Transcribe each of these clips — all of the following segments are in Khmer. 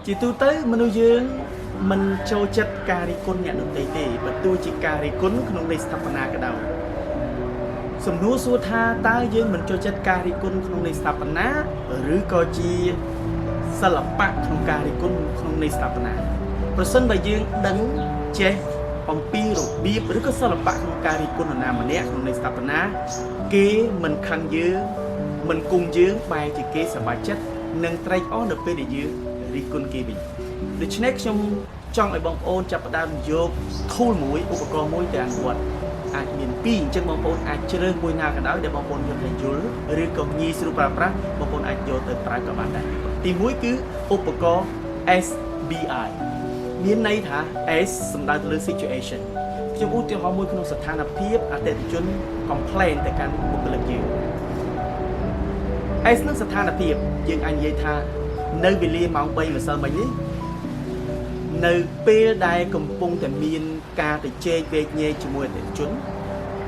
ជាទូទៅមនុស្សយើងមិនចូលចិត្តការរិះគន់អ្នកដទៃទេបើទោះជាការរិះគន់ក្នុងន័យស្ថាបនាក៏ដោយសំណួរសួរថាតើយើងមិនចូលចិត្តការរិះគន់ក្នុងន័យស្ថាបនាឬក៏ជាសិល្បៈក្នុងការរិះគន់ក្នុងន័យស្ថាបនាប្រសិនបើយើងដឹងចេះអំពីរបៀបឬក៏សិល្បៈក្នុងការរិះគន់នរណាម្នាក់ក្នុងន័យស្ថាបនាគេមិនខឹងយើងមិនគុំយើងបែរជាគេសប្បាយចិត្តនិងត្រេកអរនៅពេលដែលយើងរិះគន់គេវិញដូច្នេះខ្ញុំចង់ឲ្យបងប្អូនចាប់ផ្ដើមយក tool មួយឧបករណ៍មួយទៅអនុវត្តអាចមានពីរអញ្ចឹងបងប្អូនអាចជ្រើសមួយណាក៏ដោយដែលបងប្អូនយល់ថាយល់ឬក៏ងាយស្រួលប្រើប្រាស់បងប្អូនអាចយកទៅប្រើក៏បានដែរទីមួយគឺឧបករណ៍ SBI មានន័យថា S សំដៅទៅលើ situation ខ្ញុំឧទាហរណ៍មួយក្នុងស្ថានភាពអតិថិជន complain ទៅកាន់បុគ្គលិកយើង S នឹងស្ថានភាពយើងអាចនិយាយថានៅវេលាម៉ោង3ម្សិលមិញនេះនៅពេលដែលកំពុងតែមានការទៅជែកវែកញែកជាមួយអតិថិជន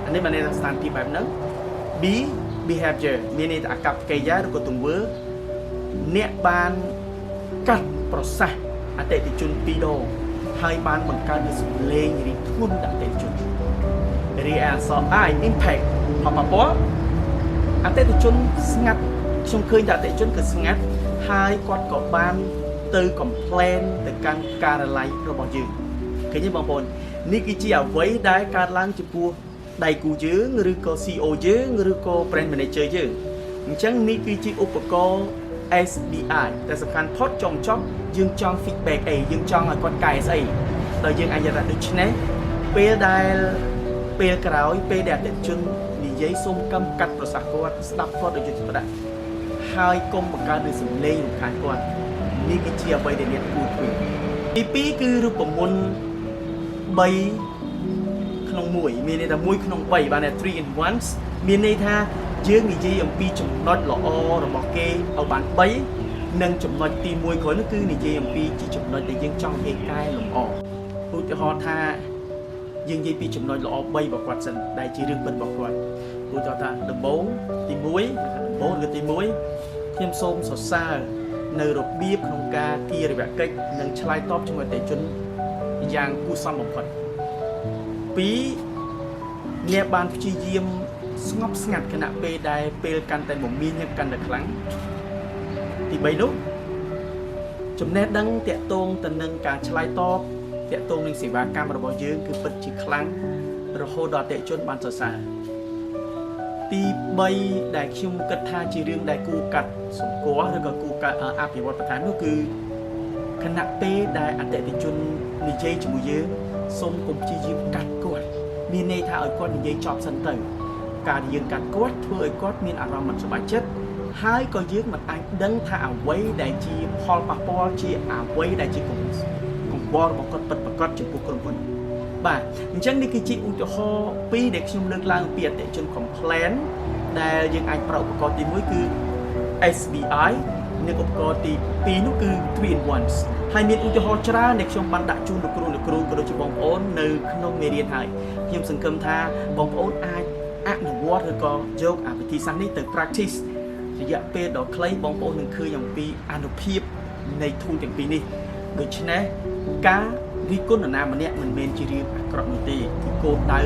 អានេះបានន័យថាស្ថានភាពបែបហ្នឹង B behavior មានន័យថាអាកប្បកិរិយាឬក៏ទង្វើអ្នកបានកាត់ប្រសាសន៍អតិថិជនពីរដងហើយបានបង្កើតនូវសម្លេងរីធ្ងន់ដល់អតិថិជនរីឯអក្សរ I impact ផលប៉ះពាល់អតិថិជនស្ងាត់ខ្ញុំឃើញថាអតិថិជនគឺស្ងាត់ហើយគាត់ក៏បានទៅ complain ទៅកាន់ការិយាល័យរបស់យើងឃើញទេបងប្អូននេះគឺជាអ្វីដែលកើតឡើងចំពោះដៃគូយើងឬក៏ CEO យើងឬក៏ brand manager យើងអញ្ចឹងនេះគឺជាឧបករណ៍ SBI តែសំខាន់ផុតចុងចប់យើងចង់ feedback អីយើងចង់ឲ្យគាត់កែស្អីដល់យើងអាចថាដូច្នេះពេលដែលពេលក្រោយពេលដែលអតិថិជននិយាយសូមកឹមកាត់ប្រសាសន៍គាត់ស្ដាប់គាត់ដោយយកចិត្តទុកដាក់ហើយកុំបង្កើតនូវសម្លេងរំខានគាត់នេះគឺជាអ្វីដែលអ្នកគួរធ្វើទី2គឺរូបមន្ត3ក្នុង1មានន័យថា1ក្នុង3បានតែ3 in 1មានន័យថាយើងនិយាយអំពីចំណុចល្អរបស់គេឲ្យបាន3និងចំណុចទី1ក្រោយនោះគឺនិយាយអំពីជាចំណុចដែលយើងចង់ឲ្យគេកែលម្អឧទាហរណ៍ថាយើងនិយាយពីចំណុចល្អ3របស់គាត់សិនដែលជារឿងពិតរបស់គាត់ឧទាហរណ៍ថាដំបូងទី1ដំបូងឬទី1ខ្ញុំសូមសរសើរនៅរបៀបក្នុងការគៀរវកិច្ចនិងឆ្លើយតបជាមួយអតិថិជនយ៉ាងគួរសមបំផុត2អ្នកបានព្យាយាមស្ងប់ស្ងាត់ខណៈពេលដែលពេលកាន់តែមមាញឹកកាន់តែខ្លាំងទី3នោះចំណេះដឹងតាក់ទងទៅនឹងការឆ្លើយតបតាក់ទងនឹងសេវាកម្មរបស់យើងគឺពិតជាខ្លាំងរហូតដល់អតិថិជនបានសរសើរទី3ដែលខ្ញុំគិតថាជារឿងដែលគួរកាត់សម្គាល់ឬក៏គួរកាត់អភិវឌ្ឍបន្ថែមនោះគឺខណៈពេលដែលអតិថិជននិយាយជាមួយយើងសូមកុំព្យាយាមកាត់គាត់មានន័យថាឲ្យគាត់និយាយចប់សិនទៅការដែលយើងកាត់គាត់ធ្វើឲ្យគាត់មានអារម្មណ៍មិនសប្បាយចិត្តហើយក៏យើងមិនអាចដឹងថាអ្វីដែលជាផលប៉ះពាល់ជាអ្វីដែលជាកង្វល់របស់គាត់ពិតប្រាកដចំពោះក្រុមហ៊ុនបាទអញ្ចឹងនេះគឺជាឧទាហរណ៍ពីរដែលខ្ញុំលើកឡើងអំពីអតិថិជន complain ដែលយើងអាចប្រើឧបករណ៍ទី1គឺ SBI និងឧបករណ៍ទី2នោះគឺ3 in 1ហើយមានឧទាហរណ៍ច្រើនដែលខ្ញុំបានដាក់ជូនលោកគ្រូលោកគ្រូក៏ដូចជាបងប្អូននៅក្នុងមេរៀនហើយខ្ញុំសង្ឃឹមថាបងប្អូនអាចអនុវត្តឬក៏យកអាវិធីសាស្ត្រនេះទៅ practice រយៈពេលដ៏ខ្លីបងប្អូននឹងឃើញអំពីអានុភាពនៃ tool ទាំងពីរនេះដូច្នេះការរិះគន់នរណាម្នាក់មិនមែនជារឿងអាក្រក់នោះទេគឺគោលដៅ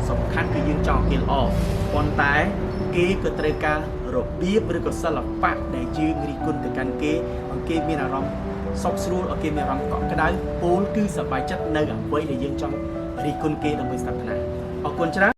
សំខាន់គឺយើងចង់ឲ្យគេល្អប៉ុន្តែគេក៏ត្រូវការរបៀបឬក៏សិល្បៈដែលយើងរិះគន់ទៅកាន់គេឲ្យគេមានអារម្មណ៍សុខស្រួលឲ្យគេមានអារម្មណ៍កក់ក្ដៅពោលគឺសប្បាយចិត្តនៅអ្វីដែលយើងចង់រិះគន់គេដើម្បីស្ថាបនាអរគុណច្រើន។